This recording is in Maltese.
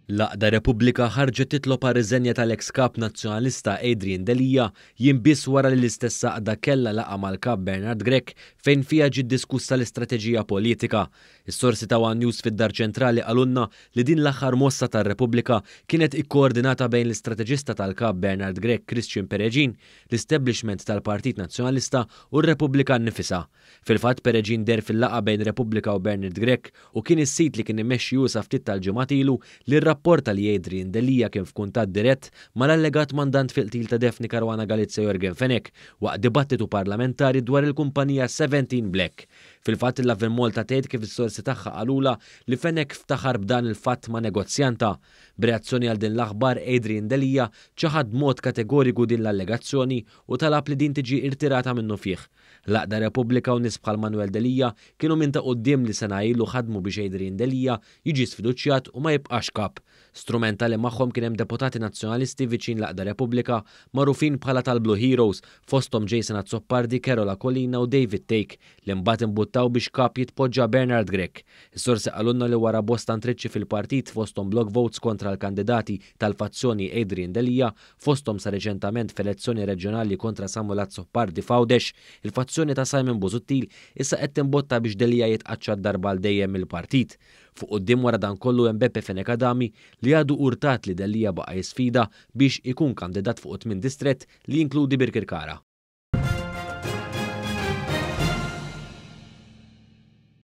L-għaqda Repubblika ħarġet titlob għar-riżenja tal-eks Kap Nazzjonalista Adrian Delia jiem biss wara li l-istess għaqda kellha laqgħa mal-Kap Bernard Grech fejn fiha ġiet diskussa l-istrateġija politika. Is-sorsi ta' one News fid-Dar Ċentrali qalulna li din l-aħħar mossa tar-Repubblika kienet ikkoordinata bejn l-istrateġista tal-Kap Bernard Grech Christian Peregin, l-establishment tal-Partit Nazzjonalista u r-Repubblika nnifisha. Fil-fatt Peregin deher fil-laqgħa bejn Repubblika u Bernard Grech u kien is-sit li kien imexxi hu sa ftit tal-ġimgħat ilu li rrapporta li Adrian Delia kien f'kuntatt dirett mal-allegat mandant fil-qtil ta' Daphne Caruana Galizia Yorgen Fenech waqt dibattitu parlamentari dwar il-kumpanija 17 Black. Fil-fatt il-Lovin Malta tgħid kif is-sorsi tagħha qalulha li Fenech ftaħar b'dan il-fatt ma' negozjanta. B'reazzjoni għal din l-aħbar Adrian Delia ċaħad b'mod kategoriku din l-allegazzjoni u talab li din tiġi irtirata minnufih. L-għaqda Repubblika u nies bħal Manuel Delia kienu minn ta' quddiem li sena ilu ħadmu biex Adrian Delia jiġi sfiduċjat u ma jibqax kap. Strumentali magħhom kien hemm deputati Nazzjonalisti viċin l-għaqda Repubblika magħrufin bħala tal-Blue Heroes fosthom Jason Azzopardi, Carol Aquilina u David Thake li mbagħad imbuttaw biex kap jitpoġġa Bernard Grech. Is-sorsi qalulna li wara bosta ntriċċi fil-partit fosthom block votes kontra l-kandidati tal-fazzjoni Adrian Delia fosthom sa reċentament f'elezzjoni reġjonali kontra Samuel Azzopardi f'Għawdex, il-fazzjoni ta' Simon Busuttil issa qed timbotta biex Delia jitqaċċat darba għal dejjem mill-partit. Fuq quddiem wara dan kollu hemm Beppe Fenech Adami li għadu urtat li Delia baqa' jisfida biex ikun kandidat fuq it-tmien distrett li jinkludi Birkirkara.